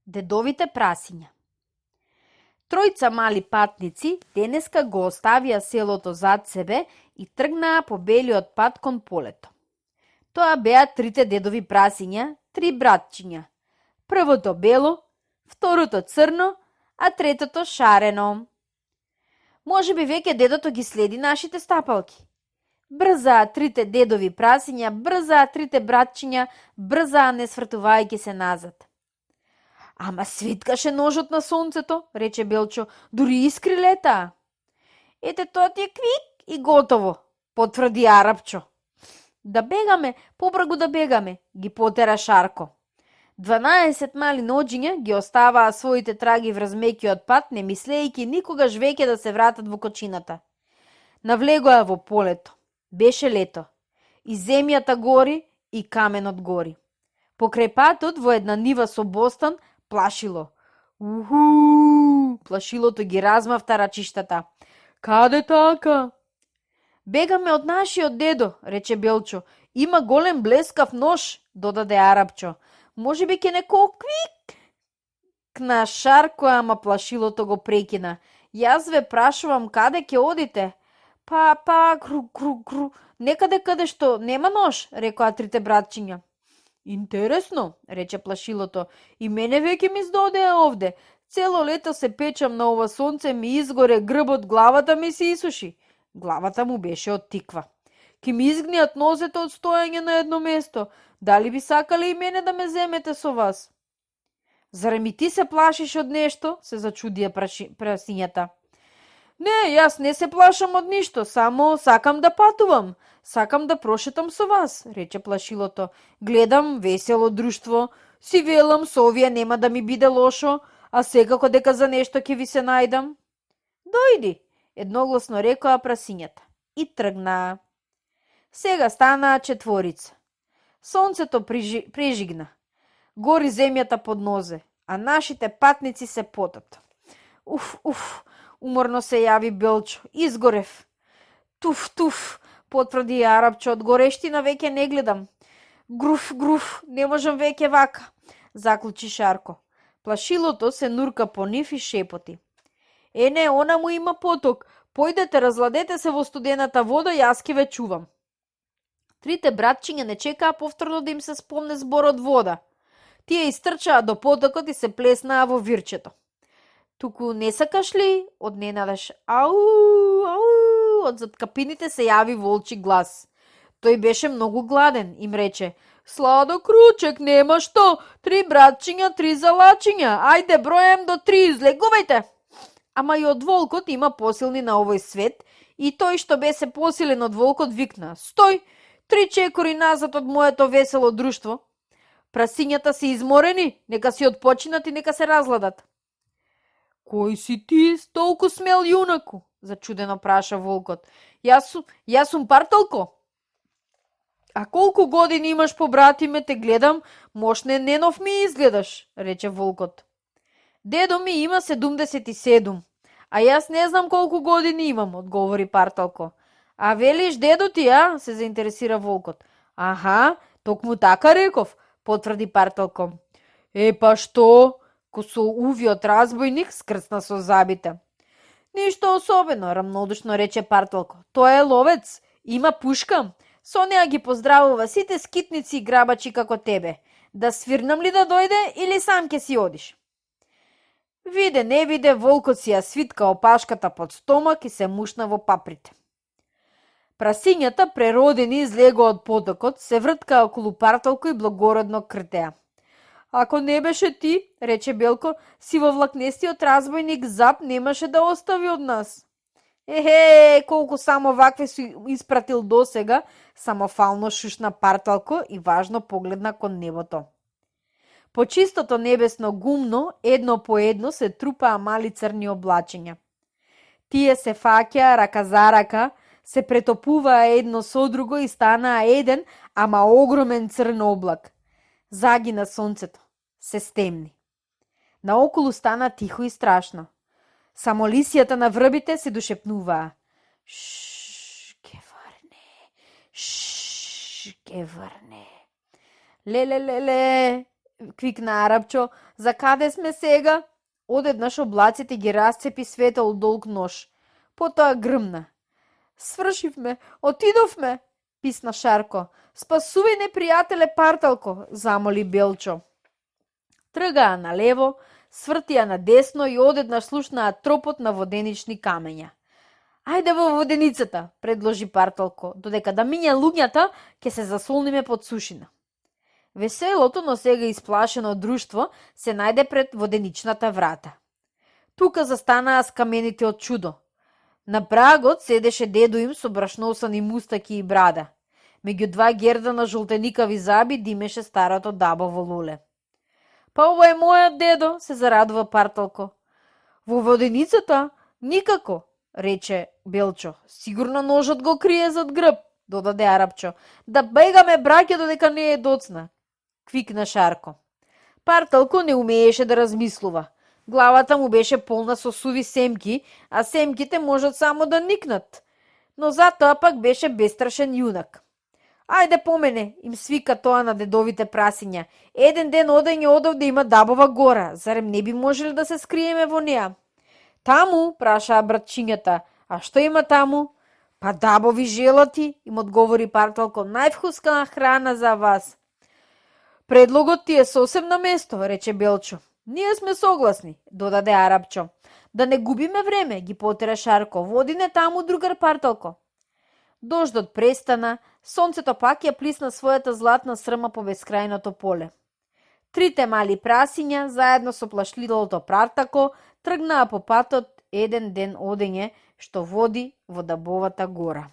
Дедовите прасиња. Тројца мали патници денеска го оставија селото зад себе и тргнаа по белиот пат кон полето. Тоа беа трите дедови прасиња, три братчиња. Првото бело, второто црно, а третото шарено. Може би веќе дедото ги следи нашите стапалки. Брзаа трите дедови прасиња, брзаа трите братчиња, брзаа не свртувајќи се назад. Ама светкаше ножот на сонцето, рече Белчо, дури искри летаа. Ете тоа ти е квик и готово, потврди Арапчо. Да бегаме, побргу да бегаме, ги потера Шарко. 12 мали ноџиња ги оставаа своите траги врз мекиот пат, не мислејќи никогаш веќе да се вратат во кочината. Навлегоа во полето. Беше лето. И земјата гори, и каменот гори. Покрај патот во една нива со бостан плашило. Уху! Плашилото ги размавта рачиштата. Каде така? Бегаме од нашиот дедо, рече Белчо. Има голем блескав нож, додаде Арапчо. Може би ке неко квик? Кна Шарко, ама плашилото го прекина. Јас ве прашувам каде ке одите? Па, кру, некаде каде што нема нож, рекоа трите братчиња. Интересно, рече плашилото, и мене веќе ми здодеа овде. Цело лето се печам на ова сонце, ми изгоре грбот, главата ми се исуши. Главата му беше од тиква. Ки ми изгниат нозете од стојање на едно место. Дали би сакале и мене да ме земете со вас? Зарем и ти се плашиш од нешто? Се зачудија прасињата. Не, јас не се плашам од ништо, само сакам да патувам. Сакам да прошетам со вас, рече плашилото. Гледам весело друштво, си велам со овие нема да ми биде лошо, а секако дека за нешто ќе ви се најдам. Дојди, едногласно рекоа прасињата и тргнаа. Сега станаа четворица. Сонцето прежигна. Гори земјата под нозе, а нашите патници се потат. Уф, уморно се јави Белчо. Изгорев. Туф, потврди Арапчо, од горештина веќе не гледам. Груф, не можам веќе вака, заклучи Шарко. Плашилото се нурка по нив и шепоти. Не, она му има поток. Појдете, разладете се во студената вода, јас ќе ве чувам. Трите братчиња не чекаа повторно да им се спомне зборот вода. Тие истрчаа до потокот и се плеснаа во вирчето. Туку не сакаш ли? Одненадаш ау, од зад капините се јави волчи глас. Тој беше многу гладен, им рече. Сладо кручек, нема што, 3 братчиња, 3 залачиња, ајде бројам до 3, излегувајте. Ама и од волкот има посилни на овој свет, и тој што беше посилен од волкот викна. Стој, 3 чекори назад од моето весело друштво. Прасињата се изморени, нека си отпочинат и нека се разладат. Кој си ти, толку смел јунаку? Зачудено праша волкот. Јас сум Парталко. А колку години имаш, побратиме, те гледам, мошне ненов ми изгледаш, рече волкот. Дедо ми има 77, а јас не знам колку години имам, одговори Парталко. А велиш дедо ти, а? Се заинтересира волкот. Аха, токму така реков, потврди Парталко. Па што? Ко со увиот разбојник скрцна со забите. Ништо особено, рамнодушно рече Парталко. Тоа е ловец, има пушка. Со неа ги поздравува сите скитници и грабачи како тебе. Да свирнам ли да дојде или сам ке си одиш? Виде, не виде, волкот си ја свитка опашката под стомак и се мушна во паприте. Прасињата, преродени излегоа од потокот, се врткаа околу Парталко и благородно кртеа. Ако не беше ти, рече Белко, сивовлакнестиот разбојник Зап немаше да остави од нас. Колку само вакве си испратил досега, самофално шушна Парталко и важно погледна кон небото. По чистото небесно гумно, едно по едно се трупаа мали црни облачиња. Тие се фаќаа рака за рака, се претопуваа едно со друго и станаа еден, ама огромен црн облак. Загина сонцето, се стемни. Наоколу стана тихо и страшно. Само лисијата на врбите се дошепнуваа. Ке врне. Леле, квикна Арапчо, за каде сме сега? Одеднаш облаците ги расцепи светол долг нож. Потоа грмна. Свршивме, отидовме, писна Шарко. Спасувај непријателе Парталко, замоли Белчо. Тргаа налево, свртија надесно и одеднаш слушнаа тропот на воденични камења. Ајде во воденицата, предложи Парталко, додека да минја луѓата, ќе се засолниме под сушина. Веселото, но сега исплашено друштво се најде пред воденичната врата. Тука застанаа скамените од чудо. На прагот седеше дедо им со брашносани мустаки и брада. Меѓу два герда на жолтеникави заби димеше старото дабово луле. Па ова е мојот дедо, се зарадува Парталко. Во воденицата? Никако, рече Белчо. Сигурно ножот го крие зад грб, додаде Арапчо. Да бегаме браќа додека не е доцна, квикна Шарко. Парталко не умееше да размислува. Главата му беше полна со суви семки, а семките можат само да никнат. Но затоа пак беше бестрашен јунак. Ајде по мене, им свика тоа на дедовите прасиња. Еден ден одење одовде има дабова гора, зарем не би можеле да се скриеме во неа? Таму, прашаа братчињата. А што има таму? Па дабови желати, им одговори Парталко, највкусна храна за вас. Предлогот ти е сосем на место, рече Белчо. Ние сме согласни, додаде Арапчо. Да не губиме време, ги потера Шарко. Води не таму, другар Парталко. Дождот престана, сонцето пак ја плисна својата златна срма по бескрајното поле. Трите мали прасиња, заедно со плашливото Партако, тргнаа по патот еден ден одење што води во Дабовата гора.